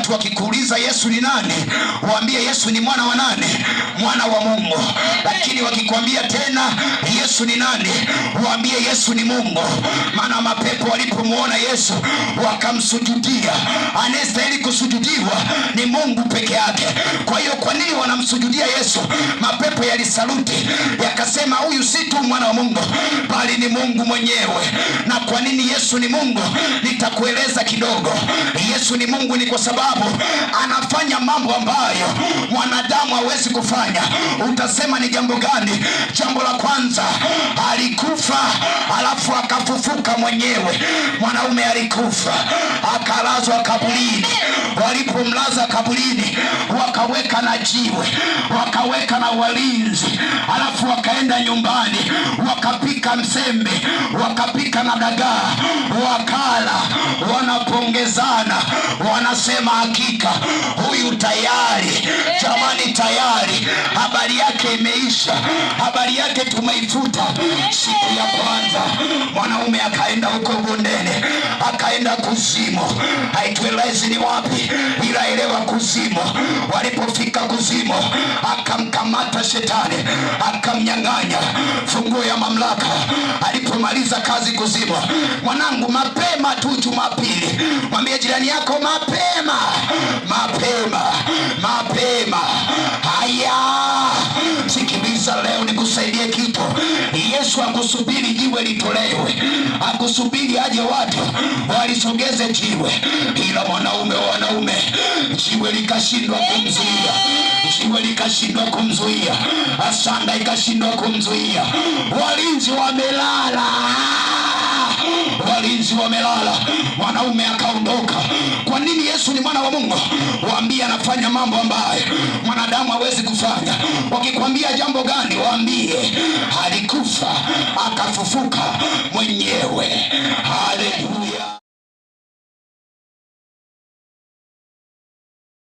Watu wakikuuliza Yesu ni nani, waambie Yesu ni mwana wa nani? Mwana wa Mungu. Lakini wakikwambia tena Yesu ni nani, waambie Yesu ni Mungu. Maana mapepo walipomuona Yesu wakamsujudia. Anayestahili kusujudiwa ni Mungu peke yake. Kwa hiyo kwa nini wanamsujudia Yesu? Mapepo yalisaluti yakasema, huyu si tu mwana wa Mungu bali ni Mungu mwenyewe. Na kwa nini Yesu ni Mungu? Nitakueleza kidogo. Yesu ni Mungu ni kwa sababu anafanya mambo ambayo mwanadamu hawezi kufanya. Utasema ni jambo gani? Jambo la kwanza, alikufa alafu akafufuka mwenyewe. Mwanaume alikufa akalazwa kaburini. Walipomlaza kaburini, wakaweka na jiwe, wakaweka na walinzi, alafu wakaenda nyumbani, wakapika msembe, wakapika na dagaa, wakala, wanapongezana, wanasema hakika huyu tayari, jamani, tayari habari yake imeisha, habari yake tumeifuta. Siku ya kwanza mwanaume akaenda huko bondeni, akaenda kuzimu, haituelezi ni wapi, ila elewa kuzimu. Walipofika kuzimu, akamkamata shetani, akamnyang'anya funguo ya mamlaka. Alipomaliza kazi kuzimu, mwanangu, mapema tu Jumapili, mwambie jirani yako mapema, mapema, mapema. Haya, sikiliza, leo nikusaidie kitu. Yesu akusubiri jiwe litolewe, akusubiri aje watu walisogeze jiwe, ila mwanaume wa wanaume, jiwe likashindwa kumzuia, jiwe likashindwa kumzuia, asanda ikashindwa kumzuia. Walinzi wamelala, walinzi wamelala, mwanaume akaondoka. Kwa nini Yesu ni mwana wa Mungu? Waambie anafanya mambo ambayo mwanadamu hawezi kufanya. Wakikwambia jambo gani, waambie alikufa akafufuka mwenyewe.